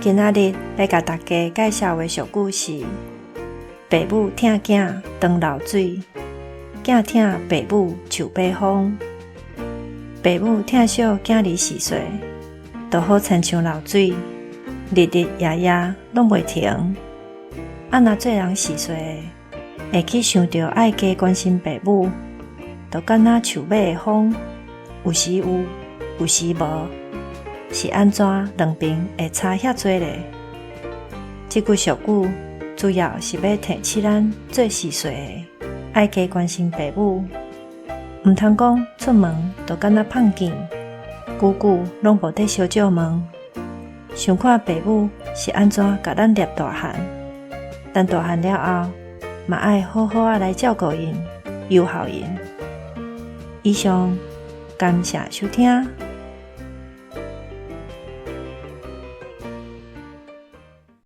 今仔日欲共大家介紹的俗語是：爸母疼囝當流水，囝疼爸母樹尾風。爸母疼惜囝兒序細，就好親像流水，日日夜夜攏袂停。啊，若做人序細的，會去想著愛加關心爸母，就敢若樹尾的風，有時有，有時無，是按怎兩爿會差遐濟咧？這句俗語主要是欲提醒咱做序細的，愛加關心爸母，毋通講出門就敢若麭見，久久攏無佇相借問，想看爸母是按怎共咱攝大漢，咱大漢了後，嘛愛好好仔來照顧𪜶，優孝𪜶。以上，感謝收聽。